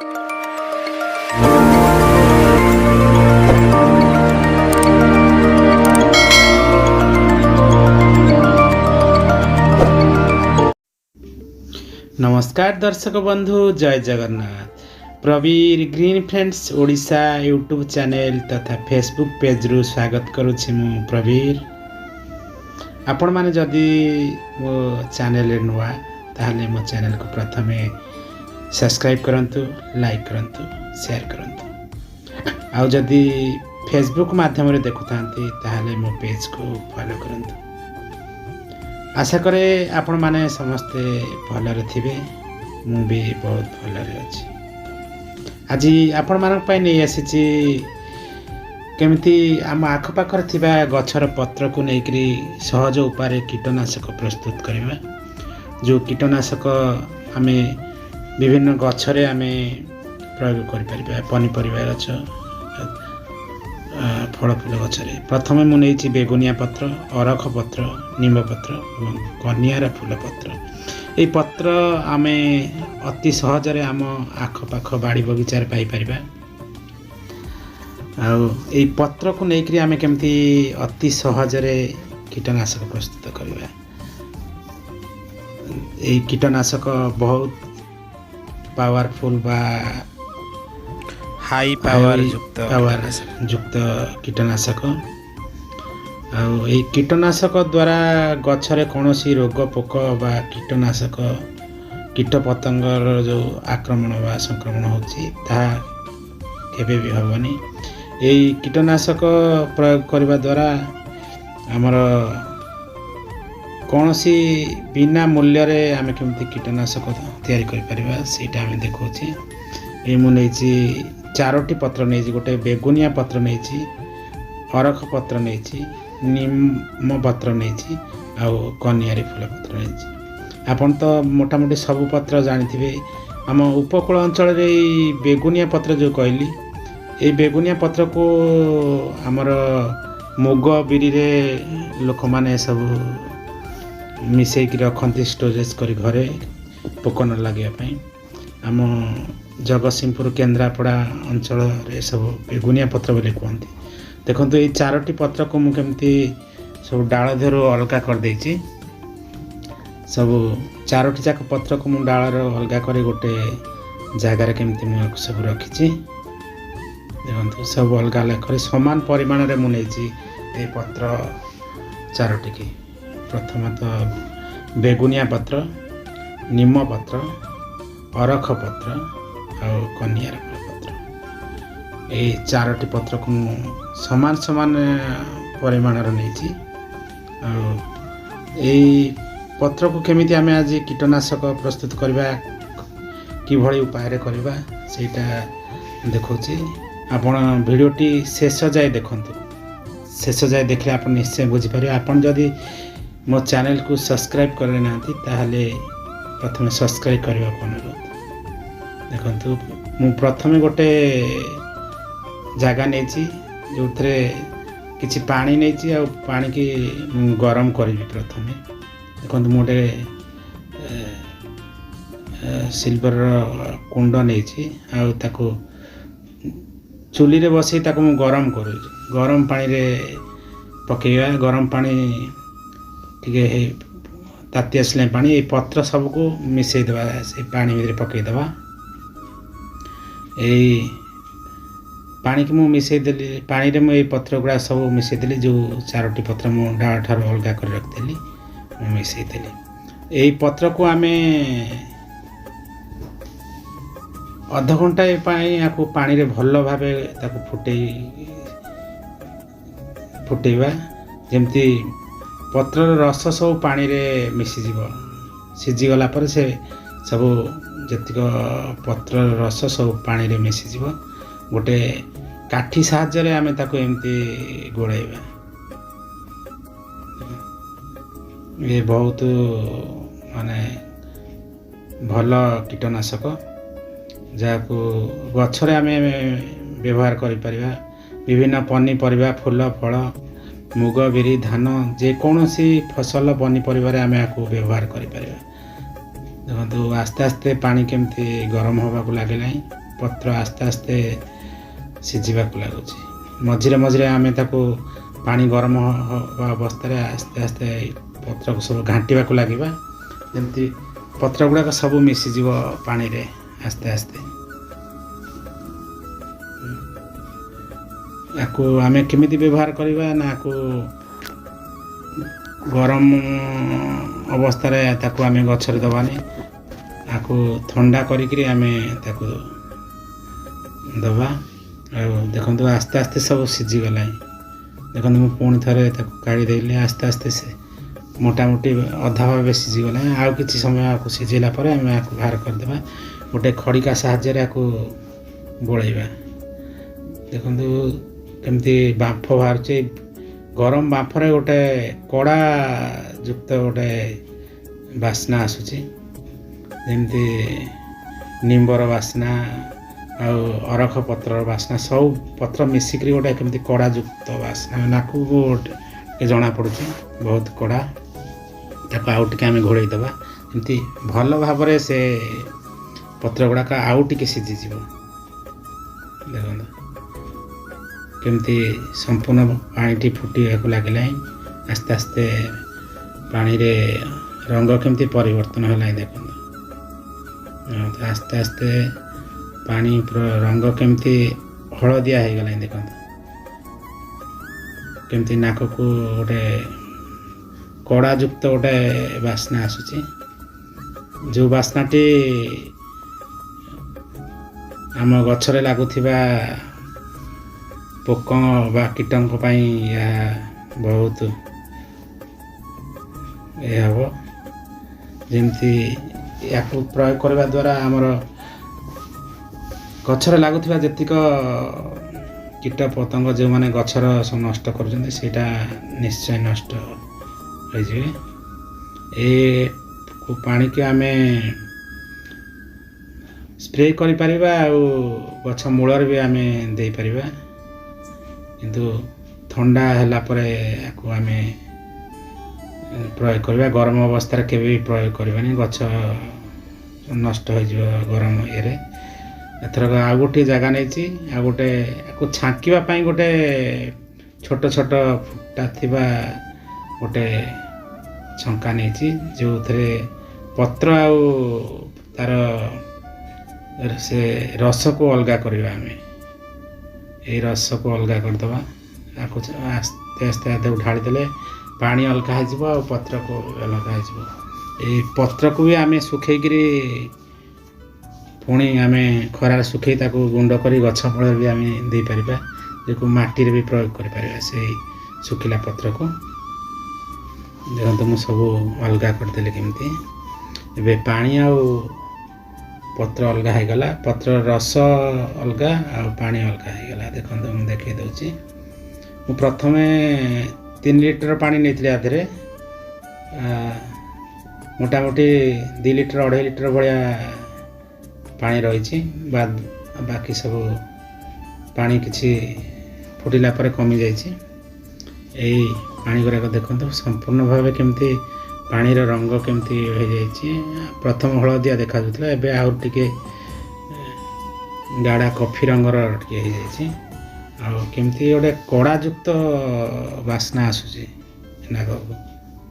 ନମସ୍କାର ଦର୍ଶକ ବନ୍ଧୁ, ଜୟ Jagannath. Prabir green friends Odisha YouTube channel ତଥା ଫେସବୁକ୍ ପେଜ୍ରୁ ସ୍ୱାଗତ କରୁଛି ମୁଁ ପ୍ରବୀର। ଆପଣମାନେ ଯଦି ମୋ ଚ୍ୟାନେଲରେ ନୂଆ, ତାହେଲେ ମୋ ଚ୍ୟାନେଲକୁ ପ୍ରଥମେ ସବସ୍କ୍ରାଇବ୍ କରନ୍ତୁ, ଲାଇକ୍ କରନ୍ତୁ, ସେୟାର କରନ୍ତୁ। ଆଉ ଯଦି ଫେସବୁକ୍ ମାଧ୍ୟମରେ ଦେଖୁଥାନ୍ତି, ତାହେଲେ ମୋ ପେଜ୍କୁ ଫଲୋ କରନ୍ତୁ। ଆଶା କରେ ଆପଣମାନେ ସମସ୍ତେ ଭଲରେ ଥିବେ। ମୁଁ ବି ବହୁତ ଭଲରେ ଅଛି। ଆଜି ଆପଣମାନଙ୍କ ପାଇଁ ନେଇ ଆସିଛି କେମିତି ଆମ ଆଖପାଖରେ ଥିବା ଗଛର ପତ୍ରକୁ ନେଇକରି ସହଜ ଉପାୟରେ କୀଟନାଶକ ପ୍ରସ୍ତୁତ କରିବା, ଯେଉଁ କୀଟନାଶକ ଆମେ ବିଭିନ୍ନ ଗଛରେ ଆମେ ପ୍ରୟୋଗ କରିପାରିବା, ପନିପରିବା ଗଛ, ଫଳ ଫୁଲ ଗଛରେ। ପ୍ରଥମେ ମୁଁ ନେଇଛି ବେଗୁନିଆ ପତ୍ର, ଅରଖ ପତ୍ର, ନିମ୍ବ ପତ୍ର ଏବଂ କନିଆର ଫୁଲ ପତ୍ର। ଏଇ ପତ୍ର ଆମେ ଅତି ସହଜରେ ଆମ ଆଖପାଖ ବାଡ଼ି ବଗିଚାରେ ପାଇପାରିବା। ଆଉ ଏଇ ପତ୍ରକୁ ନେଇକରି ଆମେ କେମିତି ଅତି ସହଜରେ କୀଟନାଶକ ପ୍ରସ୍ତୁତ କରିବା। ଏଇ କୀଟନାଶକ ବହୁତ ପାୱାରଫୁଲ୍ ବା ହାଇ ପାୱାର ଯୁକ୍ତ ପାୱାର ଯୁକ୍ତ କୀଟନାଶକ। ଆଉ ଏଇ କୀଟନାଶକ ଦ୍ୱାରା ଗଛରେ କୌଣସି ରୋଗ ପୋକ ବା କୀଟନାଶକ କୀଟ ପତଙ୍ଗର ଯେଉଁ ଆକ୍ରମଣ ବା ସଂକ୍ରମଣ ହେଉଛି, ତାହା କେବେ ବି ହେବନି। ଏଇ କୀଟନାଶକ ପ୍ରୟୋଗ କରିବା ଦ୍ୱାରା ଆମର କୌଣସି ବିନା ମୂଲ୍ୟରେ ଆମେ କେମିତି କୀଟନାଶକ ତିଆରି କରିପାରିବା, ସେଇଟା ଆମେ ଦେଖାଉଛି। ଏଇ ମୁଁ ନେଇଛି ଚାରୋଟି ପତ୍ର ନେଇଛି। ଗୋଟେ ବେଗୁନିଆ ପତ୍ର ନେଇଛି, ଅରଖ ପତ୍ର ନେଇଛି, ନିମ ପତ୍ର ନେଇଛି ଆଉ କନିଆରୀ ଫୁଲ ପତ୍ର ନେଇଛି। ଆପଣ ତ ମୋଟାମୋଟି ସବୁ ପତ୍ର ଜାଣିଥିବେ। ଆମ ଉପକୂଳ ଅଞ୍ଚଳରେ ଏଇ ବେଗୁନିଆ ପତ୍ର ଯେଉଁ କହିଲି, ଏଇ ବେଗୁନିଆ ପତ୍ରକୁ ଆମର ମୁଗ ବିରିରେ ଲୋକମାନେ ସବୁ ମିଶେଇକି ରଖନ୍ତି, ଷ୍ଟୋରେଜ୍ କରି ଘରେ ପୋକ ନ ଲାଗିବା ପାଇଁ। ଆମ ଜଗତସିଂହପୁର, କେନ୍ଦ୍ରାପଡ଼ା ଅଞ୍ଚଳରେ ସବୁ ବେଗୁନିଆ ପତ୍ର ବୋଲି କୁହନ୍ତି। ଦେଖନ୍ତୁ, ଏଇ ଚାରୋଟି ପତ୍ରକୁ ମୁଁ କେମିତି ସବୁ ଡାଳ ଦେହରୁ ଅଲଗା କରିଦେଇଛି। ସବୁ ଚାରୋଟି ଯାକ ପତ୍ରକୁ ମୁଁ ଡାଳର ଅଲଗା କରି ଗୋଟେ ଜାଗାରେ କେମିତି ମୁଁ ଆକୁ ସବୁ ରଖିଛି ଦେଖନ୍ତୁ। ସବୁ ଅଲଗା ଅଲଗା କରି ସମାନ ପରିମାଣରେ ମୁଁ ନେଇଛି ଏଇ ପତ୍ର ଚାରୋଟିକି। ପ୍ରଥମତଃ ବେଗୁନିଆ ପତ୍ର, ନିମ ପତ୍ର, ଅରଖ ପତ୍ର ଆଉ କନିଆର ପତ୍ର। ଏଇ ଚାରୋଟି ପତ୍ରକୁ ମୁଁ ସମାନ ସମାନ ପରିମାଣର ନେଇଛି। ଆଉ ଏଇ ପତ୍ରକୁ କେମିତି ଆମେ ଆଜି କୀଟନାଶକ ପ୍ରସ୍ତୁତ କରିବା, କିଭଳି ଉପାୟରେ କରିବା, ସେଇଟା ଦେଖାଉଛି। ଆପଣ ଭିଡ଼ିଓଟି ଶେଷ ଯାଏ ଦେଖନ୍ତୁ। ଶେଷ ଯାଏ ଦେଖିଲେ ଆପଣ ନିଶ୍ଚୟ ବୁଝିପାରିବେ। ଆପଣ ଯଦି ମୋ ଚ୍ୟାନେଲକୁ ସବସ୍କ୍ରାଇବ୍ କରିନାହାନ୍ତି, ତାହେଲେ ପ୍ରଥମେ ସବସ୍କ୍ରାଇବ୍ କରିବାକୁ ଅନୁରୋଧ। ଦେଖନ୍ତୁ, ମୁଁ ପ୍ରଥମେ ଗୋଟେ ଜାଗା ନେଇଛି, ଯେଉଁଥିରେ କିଛି ପାଣି ନେଇଛି ଆଉ ପାଣିକି ମୁଁ ଗରମ କରିବି ପ୍ରଥମେ। ଦେଖନ୍ତୁ, ମୁଁ ଗୋଟେ ସିଲଭରର କୁଣ୍ଡ ନେଇଛି ଆଉ ତାକୁ ଚୁଲିରେ ବସେଇ ତାକୁ ମୁଁ ଗରମ କରୁଛି। ଗରମ ପାଣିରେ ପକାଇବା। ଗରମ ପାଣି ଟିକେ ହେଇ ତାତି ଆସିଲେ ପାଣି, ଏଇ ପତ୍ର ସବୁକୁ ମିଶାଇ ଦେବା, ସେଇ ପାଣି ଭିତରେ ପକାଇଦେବା। ଏଇ ପାଣିକି ମୁଁ ମିଶାଇ ଦେଲି। ପାଣିରେ ମୁଁ ଏଇ ପତ୍ର ଗୁଡ଼ା ସବୁ ମିଶାଇ ଦେଲି। ଯେଉଁ ଚାରୋଟି ପତ୍ର ମୁଁ ଡାଳ ଠାରୁ ଅଲଗା କରି ରଖିଥିଲି, ମୁଁ ମିଶାଇ ଦେଲି। ଏଇ ପତ୍ରକୁ ଆମେ ଅଧଘଣ୍ଟାଏ ପାଇଁ ୟାକୁ ପାଣିରେ ଭଲ ଭାବେ ତାକୁ ଫୁଟେଇବା, ଯେମିତି ପତ୍ରର ରସ ସବୁ ପାଣିରେ ମିଶିଯିବ। ସିଝିଗଲା ପରେ ସେ ସବୁ ଯେତିକ ପତ୍ରର ରସ ସବୁ ପାଣିରେ ମିଶିଯିବ। ଗୋଟେ କାଠି ସାହାଯ୍ୟରେ ଆମେ ତାକୁ ଏମିତି ଗୋଳେଇବା। ଇଏ ବହୁତ ମାନେ ଭଲ କୀଟନାଶକ, ଯାହାକୁ ଗଛରେ ଆମେ ବ୍ୟବହାର କରିପାରିବା। ବିଭିନ୍ନ ପନିପରିବା, ଫୁଲ, ଫଳ, ମୁଗ, ବିରି, ଧାନ, ଯେକୌଣସି ଫସଲ ପନିପରିବାରେ ଆମେ ଏହାକୁ ବ୍ୟବହାର କରିପାରିବା। ଦେଖନ୍ତୁ, ଆସ୍ତେ ଆସ୍ତେ ପାଣି କେମିତି ଗରମ ହେବାକୁ ଲାଗିଲାଣି। ପତ୍ର ଆସ୍ତେ ଆସ୍ତେ ସିଝିବାକୁ ଲାଗୁଛି। ମଝିରେ ମଝିରେ ଆମେ ତାକୁ ପାଣି ଗରମ ହେବା ଅବସ୍ଥାରେ ଆସ୍ତେ ଆସ୍ତେ ପତ୍ରକୁ ସବୁ ଘାଣ୍ଟିବାକୁ ଲାଗିବା, ଯେମିତି ପତ୍ର ଗୁଡ଼ାକ ସବୁ ମିଶିଯିବ ପାଣିରେ ଆସ୍ତେ ଆସ୍ତେ। ୟାକୁ ଆମେ କେମିତି ବ୍ୟବହାର କରିବା ନା, ଆକୁ ଗରମ ଅବସ୍ଥାରେ ତାକୁ ଆମେ ଗଛରେ ଦେବାନି, ଆକୁ ଥଣ୍ଡା କରିକିରି ଆମେ ତାକୁ ଦେବା। ଆଉ ଦେଖନ୍ତୁ ଆସ୍ତେ ଆସ୍ତେ ସବୁ ସିଝିଗଲାଣି। ଦେଖନ୍ତୁ ମୁଁ ପୁଣି ଥରେ ତାକୁ କାଢ଼ି ଦେଲି। ଆସ୍ତେ ଆସ୍ତେ ସେ ମୋଟାମୋଟି ଅଧା ଭାବେ ସିଝିଗଲାଣି। ଆଉ କିଛି ସମୟ ଆକୁ ସିଝେଇଲା ପରେ ଆମେ ଆକୁ ବାହାର କରିଦେବା। ଗୋଟେ ଖଡ଼ିକା ସାହାଯ୍ୟରେ ଆକୁ ଗୋଳେଇବା। ଦେଖନ୍ତୁ କେମିତି ବାମ୍ଫ ବାହାରୁଛି। ଗରମ ବାମ୍ଫରେ ଗୋଟେ କଡ଼ା ଯୁକ୍ତ ଗୋଟେ ବାସ୍ନା ଆସୁଛି, ଯେମିତି ନିମ୍ବର ବାସ୍ନା ଆଉ ଅରଖ ପତ୍ରର ବାସ୍ନା, ସବୁ ପତ୍ର ମିଶିକିରି ଗୋଟେ କେମିତି କଡ଼ା ଯୁକ୍ତ ବାସ୍ନା ନାକକୁ ଟିକେ ଜଣାପଡ଼ୁଛି, ବହୁତ କଡ଼ା। ତାକୁ ଆଉ ଟିକେ ଆମେ ଘୋଡ଼େଇ ଦେବା, ଏମିତି ଭଲ ଭାବରେ ସେ ପତ୍ର ଗୁଡ଼ାକ ଆଉ ଟିକେ ସିଝିଯିବ। ଦେଖନ୍ତୁ କେମିତି ସମ୍ପୂର୍ଣ୍ଣ ପାଣିଟି ଫୁଟିବାକୁ ଲାଗିଲାଣି। ଆସ୍ତେ ଆସ୍ତେ ପାଣିରେ ରଙ୍ଗ କେମିତି ପରିବର୍ତ୍ତନ ହେଲାଣି ଦେଖନ୍ତୁ। ଆସ୍ତେ ଆସ୍ତେ ପାଣି ରଙ୍ଗ କେମିତି ହଳଦିଆ ହେଇଗଲାଣି ଦେଖନ୍ତୁ। କେମିତି ନାକକୁ ଗୋଟେ କଡ଼ାଯୁକ୍ତ ଗୋଟେ ବାସ୍ନା ଆସୁଛି, ଯେଉଁ ବାସ୍ନାଟି ଆମ ଗଛରେ ଲାଗୁଥିବା ପୋକ ବା କୀଟଙ୍କ ପାଇଁ ଏହା ବହୁତ ଏ ହେବ। ଯେମିତି ୟାକୁ ପ୍ରୟୋଗ କରିବା ଦ୍ୱାରା ଆମର ଗଛରେ ଲାଗୁଥିବା ଯେତିକ କୀଟ ପତଙ୍ଗ ଯେଉଁମାନେ ଗଛର ସବୁ ନଷ୍ଟ କରୁଛନ୍ତି, ସେଇଟା ନିଶ୍ଚୟ ନଷ୍ଟ ହୋଇଯିବେ। ଏ ପାଣିକି ଆମେ ସ୍ପ୍ରେ କରିପାରିବା ଆଉ ଗଛ ମୂଳରେ ବି ଆମେ ଦେଇପାରିବା, କିନ୍ତୁ ଥଣ୍ଡା ହେଲା ପରେ ୟାକୁ ଆମେ ପ୍ରୟୋଗ କରିବା। ଗରମ ଅବସ୍ଥାରେ କେବେ ବି ପ୍ରୟୋଗ କରିବାନି, ଗଛ ନଷ୍ଟ ହୋଇଯିବ ଗରମ ଇଏରେ। ଏଥରକ ଆଉ ଗୋଟିଏ ଜାଗା ନେଇଛି, ଆଉ ଗୋଟେ ଆକୁ ଛାଙ୍କିବା ପାଇଁ ଗୋଟେ ଛୋଟ ଛୋଟ ଫୁଟା ଥିବା ଗୋଟେ ଛଙ୍କା ନେଇଛି, ଯେଉଁଥିରେ ପତ୍ର ଆଉ ତା'ର ସେ ରସକୁ ଅଲଗା କରିବା। ଆମେ ଏଇ ରସକୁ ଅଲଗା କରିଦେବା। ଆକୁ ଆସ୍ତେ ଆସ୍ତେ ତାକୁ ଢାଳିଦେଲେ ପାଣି ଅଲଗା ହେଇଯିବ ଆଉ ପତ୍ରକୁ ଅଲଗା ହେଇଯିବ। ଏଇ ପତ୍ରକୁ ବି ଆମେ ଶୁଖେଇକିରି ପୁଣି ଆମେ ଖରାରେ ଶୁଖେଇ ତାକୁ ଗୁଣ୍ଡ କରି ଗଛ ମୂଳରେ ବି ଆମେ ଦେଇପାରିବା, ଯାକୁ ମାଟିରେ ବି ପ୍ରୟୋଗ କରିପାରିବା ସେଇ ଶୁଖିଲା ପତ୍ରକୁ। ଦେଖନ୍ତୁ ମୁଁ ସବୁ ଅଲଗା କରିଦେଲି କେମିତି। ଏବେ ପାଣି ଆଉ ପତ୍ର ଅଲଗା ହେଇଗଲା, ପତ୍ର ରସ ଅଲଗା ଆଉ ପାଣି ଅଲଗା ହେଇଗଲା। ଦେଖନ୍ତୁ ମୁଁ ଦେଖେଇ ଦେଉଛି। ମୁଁ ପ୍ରଥମେ 3 ଲିଟର ପାଣି ନେଇଥିଲି, ଆ ଦେହରେ ମୋଟାମୋଟି 2 ଲିଟର 2.5 ଲିଟର ଭଳିଆ ପାଣି ରହିଛି। ବାକି ସବୁ ପାଣି କିଛି ଫୁଟିଲା ପରେ କମିଯାଇଛି। ଏଇ ପାଣି ଗୁଡ଼ାକ ଦେଖନ୍ତୁ ସମ୍ପୂର୍ଣ୍ଣ ଭାବେ କେମିତି ପାଣିର ରଙ୍ଗ କେମିତି ହେଇଯାଇଛି। ପ୍ରଥମ ହଳଦିଆ ଦେଖାଯାଉଥିଲା, ଏବେ ଆଉ ଟିକେ ଗାଢ଼ା କଫି ରଙ୍ଗର ଟିକେ ହେଇଯାଇଛି। ଆଉ କେମିତି ଗୋଟେ କଡ଼ାଯୁକ୍ତ ବାସ୍ନା ଆସୁଛି ନାକକୁ।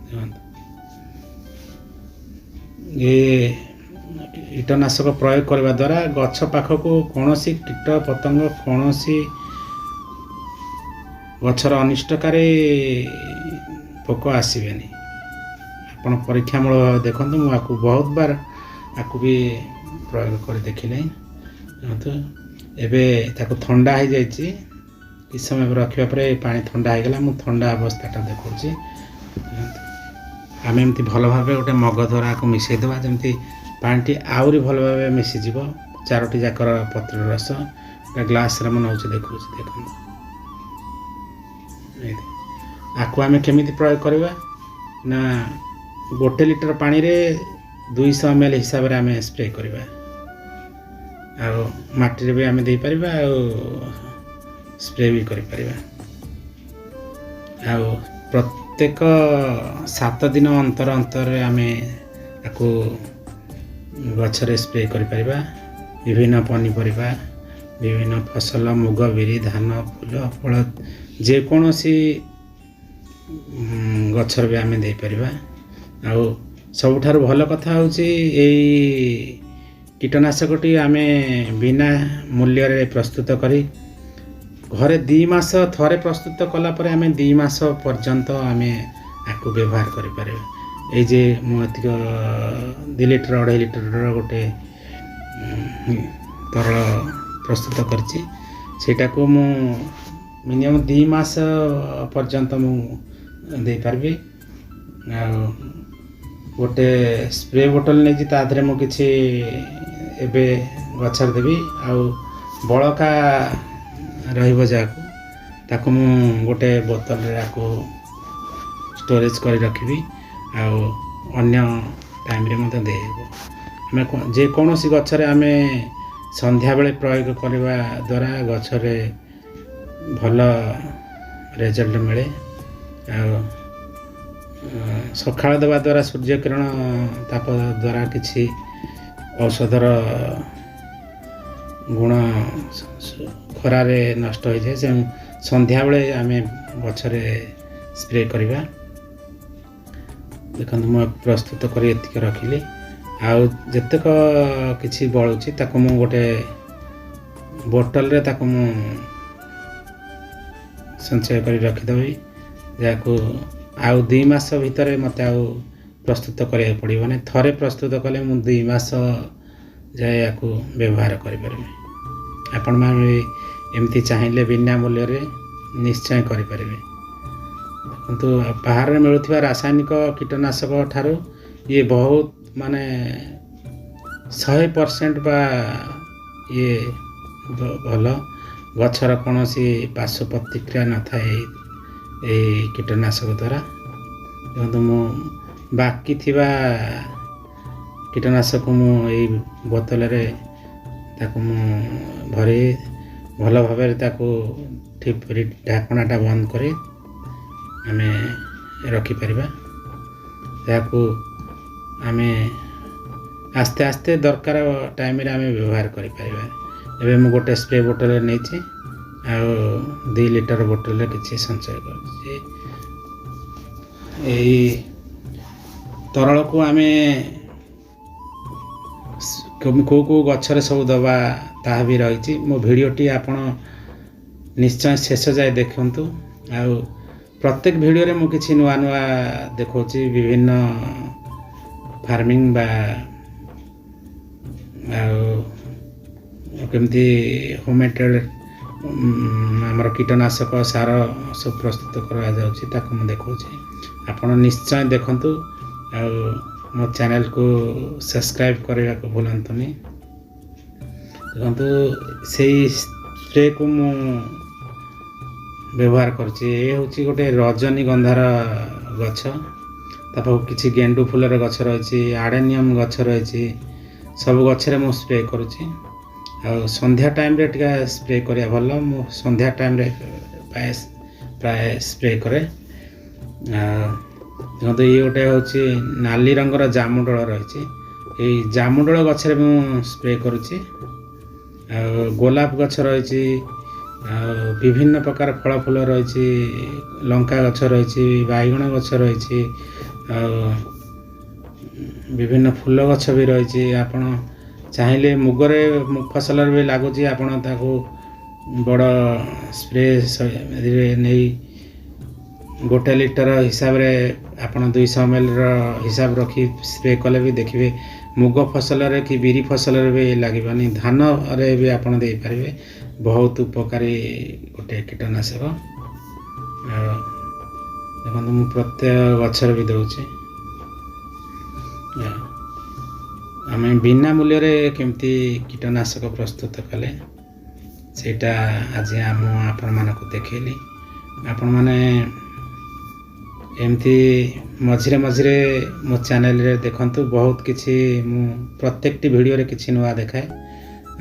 ଦେଖନ୍ତୁ ଏ କୀଟନାଶକ ପ୍ରୟୋଗ କରିବା ଦ୍ୱାରା ଗଛ ପାଖକୁ କୌଣସି କୀଟ ପତଙ୍ଗ, କୌଣସି ଗଛର ଅନିଷ୍ଟକାରୀ ପୋକ ଆସିବେନି। ଆପଣ ପରୀକ୍ଷାମୂଳକ ଭାବେ ଦେଖନ୍ତୁ। ମୁଁ ଆକୁ ବହୁତ ବାର ଆକୁ ବି ପ୍ରୟୋଗ କରି ଦେଖିଲି। ଦେଖନ୍ତୁ ଏବେ ତାକୁ ଥଣ୍ଡା ହେଇଯାଇଛି। କିଛି ସମୟ ରଖିବା ପରେ ପାଣି ଥଣ୍ଡା ହେଇଗଲା। ମୁଁ ଥଣ୍ଡା ଅବସ୍ଥାଟା ଦେଖାଉଛି। ଆମେ ଏମିତି ଭଲ ଭାବେ ଗୋଟେ ମଗ ଦ୍ୱାରା ଆକୁ ମିଶାଇ ଦେବା, ଯେମିତି ପାଣିଟି ଆହୁରି ଭଲ ଭାବେ ମିଶିଯିବ ଚାରୋଟି ଯାକର ପତ୍ର ରସ। ଗୋଟେ ଗ୍ଲାସ୍ରେ ମୁଁ ନେଉଛି ଦେଖାଉଛି। ଦେଖନ୍ତୁ ଆକୁ ଆମେ କେମିତି ପ୍ରୟୋଗ କରିବା ନା, 1 ଲିଟର ପାଣିରେ 200 ml ହିସାବରେ ଆମେ ସ୍ପ୍ରେ କରିବା। ଆଉ ମାଟିରେ ବି ଆମେ ଦେଇପାରିବା ଆଉ ସ୍ପ୍ରେ ବି କରିପାରିବା। ଆଉ ପ୍ରତ୍ୟେକ 7 ଦିନ ଅନ୍ତର ଅନ୍ତରରେ ଆମେ ଆକୁ ଗଛରେ ସ୍ପ୍ରେ କରିପାରିବା। ବିଭିନ୍ନ ପନିପରିବା, ବିଭିନ୍ନ ଫସଲ, ମୁଗ, ବିରି, ଧାନ, ଫୁଲ, ଫଳ, ଯେକୌଣସି ଗଛରେ ବି ଆମେ ଦେଇପାରିବା। ଆଉ ସବୁଠାରୁ ଭଲ କଥା ହେଉଛି, ଏଇ କୀଟନାଶକଟି ଆମେ ବିନା ମୂଲ୍ୟରେ ପ୍ରସ୍ତୁତ କରି ଘରେ 2 ମାସ, ଥରେ ପ୍ରସ୍ତୁତ କଲା ପରେ ଆମେ 2 ମାସ ପର୍ଯ୍ୟନ୍ତ ଆମେ ଆକୁ ବ୍ୟବହାର କରିପାରିବା। ଏଇ ଯେ ମୁଁ ଏତିକ 2 ଲିଟର, 2.5 ଲିଟରର ଗୋଟେ ତରଳ ପ୍ରସ୍ତୁତ କରିଛି, ସେଇଟାକୁ ମୁଁ ମିନିମମ୍ 2 ମାସ ପର୍ଯ୍ୟନ୍ତ ମୁଁ ଦେଇପାରିବି। ଆଉ ଗୋଟେ ସ୍ପ୍ରେ ବୋଟଲ ନେଇଛି, ତା ଦେହରେ ମୁଁ କିଛି ଏବେ ଗଛରେ ଦେବି, ଆଉ ବଳକା ରହିବ ଯାହାକୁ ତାକୁ ମୁଁ ଗୋଟେ ବୋତଲରେ ଆକୁ ଷ୍ଟୋରେଜ୍ କରି ରଖିବି, ଆଉ ଅନ୍ୟ ଟାଇମ୍ରେ ମଧ୍ୟ ଦେଇହେବ। ଆମେ ଯେକୌଣସି ଗଛରେ ଆମେ ସନ୍ଧ୍ୟାବେଳେ ପ୍ରୟୋଗ କରିବା ଦ୍ୱାରା ଗଛରେ ଭଲ ରେଜଲ୍ଟ ମିଳେ। ଆଉ ସକାଳ ଦେବା ଦ୍ୱାରା ସୂର୍ଯ୍ୟକିରଣ ତାପ ଦ୍ୱାରା କିଛି ଔଷଧର ଗୁଣ ଖରାରେ ନଷ୍ଟ ହୋଇଯାଏ। ସେ ସନ୍ଧ୍ୟାବେଳେ ଆମେ ଗଛରେ ସ୍ପ୍ରେ କରିବା। ଦେଖନ୍ତୁ, ମୁଁ ପ୍ରସ୍ତୁତ କରି ଏତିକି ରଖିଲି, ଆଉ ଯେତେକ କିଛି ବଳୁଛି ତାକୁ ମୁଁ ଗୋଟେ ବୋଟଲରେ ତାକୁ ମୁଁ ସଞ୍ଚୟ କରି ରଖିଦେବି, ଯାହାକୁ ଆଉ 2 ମାସ ଭିତରେ ମୋତେ ଆଉ ପ୍ରସ୍ତୁତ କରିବାକୁ ପଡ଼ିବନି। ଥରେ ପ୍ରସ୍ତୁତ କଲେ ମୁଁ 2 ମାସ ଯାଏ ୟାକୁ ବ୍ୟବହାର କରିପାରିବି। ଆପଣମାନେ ବି ଏମିତି ଚାହିଁଲେ ବିନା ମୂଲ୍ୟରେ ନିଶ୍ଚୟ କରିପାରିବେ। ଦେଖନ୍ତୁ, ବାହାରେ ମିଳୁଥିବା ରାସାୟନିକ କୀଟନାଶକ ଠାରୁ ଇଏ ବହୁତ, ମାନେ 100% ବା ଇଏ ଭଲ। ଗଛର କୌଣସି ପାର୍ଶ୍ୱ ପ୍ରତିକ୍ରିୟା ନଥାଏ ଏଇ କୀଟନାଶକ ଦ୍ୱାରା। ଦେଖନ୍ତୁ, ମୁଁ ବାକି ଥିବା କୀଟନାଶକ ମୁଁ ଏଇ ବୋତଲରେ ତାକୁ ମୁଁ ଭରି ଭଲ ଭାବରେ ତାକୁ ଠିକ୍ କରି ଢାଙ୍କଣାଟା ବନ୍ଦ କରି ଆମେ ରଖିପାରିବା। ଏହାକୁ ଆମେ ଆସ୍ତେ ଆସ୍ତେ ଦରକାର ଟାଇମ୍ରେ ଆମେ ବ୍ୟବହାର କରିପାରିବା। ଏବେ ମୁଁ ଗୋଟେ ସ୍ପ୍ରେ ବୋଟଲରେ ନେଇଛି, ଆଉ 2 ଲିଟର ବୋଟଲରେ କିଛି ସଞ୍ଚୟ କରିଛି। ଏଇ ତରଳକୁ ଆମେ କେଉଁ କେଉଁ ଗଛରେ ସବୁ ଦେବା ତାହା ବି ରହିଛି। ମୋ ଭିଡ଼ିଓଟି ଆପଣ ନିଶ୍ଚୟ ଶେଷ ଯାଏ ଦେଖନ୍ତୁ। ଆଉ ପ୍ରତ୍ୟେକ ଭିଡ଼ିଓରେ ମୁଁ କିଛି ନୂଆ ନୂଆ ଦେଖାଉଛି, ବିଭିନ୍ନ ଫାର୍ମିଂ ବା ଆଉ କେମିତି ହୋମମେଡ଼ ଆମର କୀଟନାଶକ ସାର ସବୁ ପ୍ରସ୍ତୁତ କରାଯାଉଛି, ତାକୁ ମୁଁ ଦେଖାଉଛି। ଆପଣ ନିଶ୍ଚୟ ଦେଖନ୍ତୁ ଆଉ ମୋ ଚ୍ୟାନେଲକୁ ସବସ୍କ୍ରାଇବ୍ କରିବାକୁ ଭୁଲନ୍ତୁନି। ଦେଖନ୍ତୁ, ସେଇ ସ୍ପ୍ରେକୁ ମୁଁ ବ୍ୟବହାର କରୁଛି। ଏ ହେଉଛି ଗୋଟେ ରଜନୀଗନ୍ଧାର ଗଛ, ତା ପାଖକୁ କିଛି ଗେଣ୍ଡୁ ଫୁଲର ଗଛ ରହିଛି, ଆଡ଼େନିୟମ୍ ଗଛ ରହିଛି। ସବୁ ଗଛରେ ମୁଁ ସ୍ପ୍ରେ କରୁଛି। ଆଉ ସନ୍ଧ୍ୟା ଟାଇମ୍ରେ ଟିକେ ସ୍ପ୍ରେ କରିବା ଭଲ। ମୁଁ ସନ୍ଧ୍ୟା ଟାଇମ୍ରେ ପ୍ରାୟ ସ୍ପ୍ରେ କରେ। ଆଉ ଦେଖନ୍ତୁ, ଇଏ ଗୋଟେ ହେଉଛି ନାଲି ରଙ୍ଗର ଜାମୁଡୋଳ ରହିଛି। ଏଇ ଜାମୁଡୋଳ ଗଛରେ ମୁଁ ସ୍ପ୍ରେ କରୁଛି। ଆଉ ଗୋଲାପ ଗଛ ରହିଛି, ଆଉ ବିଭିନ୍ନ ପ୍ରକାର ଫଳ ଫୁଲ ରହିଛି, ଲଙ୍କା ଗଛ ରହିଛି, ବାଇଗଣ ଗଛ ରହିଛି, ଆଉ ବିଭିନ୍ନ ଫୁଲ ଗଛ ବି ରହିଛି। ଆପଣ ଚାହିଁଲେ ମୁଗରେ ଫସଲରେ ବି ଲାଗୁଛି। ଆପଣ ତାକୁ ବଡ଼ ସ୍ପ୍ରେ ନେଇ 1 ଲିଟର ହିସାବରେ ଆପଣ 200 ଏମ୍ଏଲ୍ର ହିସାବ ରଖି ସ୍ପ୍ରେ କଲେ ବି ଦେଖିବେ ମୁଗ ଫସଲରେ କି ବିରି ଫସଲରେ ବି ଲାଗିବନି। ଧାନରେ ବି ଆପଣ ଦେଇପାରିବେ। ବହୁତ ଉପକାରୀ ଗୋଟେ କୀଟନାଶକ। ଆଉ ଦେଖନ୍ତୁ, ମୁଁ ପ୍ରତ୍ୟେକ ଗଛରେ ବି ଦେଉଛି। ଆମେ ବିନା ମୂଲ୍ୟରେ କେମିତି କୀଟନାଶକ ପ୍ରସ୍ତୁତ କଲେ, ସେଇଟା ଆଜି ମୁଁ ଆପଣମାନଙ୍କୁ ଦେଖେଇଲି। ଆପଣମାନେ ଏମିତି ମଝିରେ ମଝିରେ ମୋ ଚ୍ୟାନେଲରେ ଦେଖନ୍ତୁ। ବହୁତ କିଛି ମୁଁ ପ୍ରତ୍ୟେକଟି ଭିଡ଼ିଓରେ କିଛି ନୂଆ ଦେଖାଏ,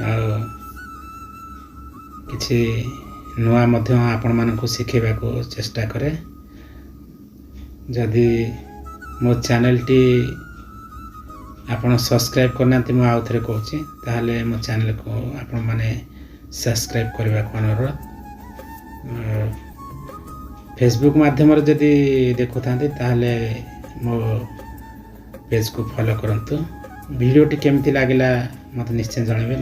ଆଉ କିଛି ନୂଆ ମଧ୍ୟ ଆପଣମାନଙ୍କୁ ଶିଖେଇବାକୁ ଚେଷ୍ଟା କରେ। ଯଦି ମୋ ଚ୍ୟାନେଲଟି ଆପଣ ସବସ୍କ୍ରାଇବ୍ କରିନାହାନ୍ତି, ମୁଁ ଆଉ ଥରେ କହୁଛି, ତାହେଲେ ମୋ ଚ୍ୟାନେଲକୁ ଆପଣମାନେ ସବସ୍କ୍ରାଇବ୍ କରିବାକୁ ଅନୁରୋଧ। ଫେସବୁକ୍ ମାଧ୍ୟମରେ ଯଦି ଦେଖୁଥାନ୍ତି, ତାହେଲେ ମୋ ପେଜ୍କୁ ଫଲୋ କରନ୍ତୁ। ଭିଡ଼ିଓଟି କେମିତି ଲାଗିଲା, ମୋତେ ନିଶ୍ଚୟ ଜଣାଇବେ।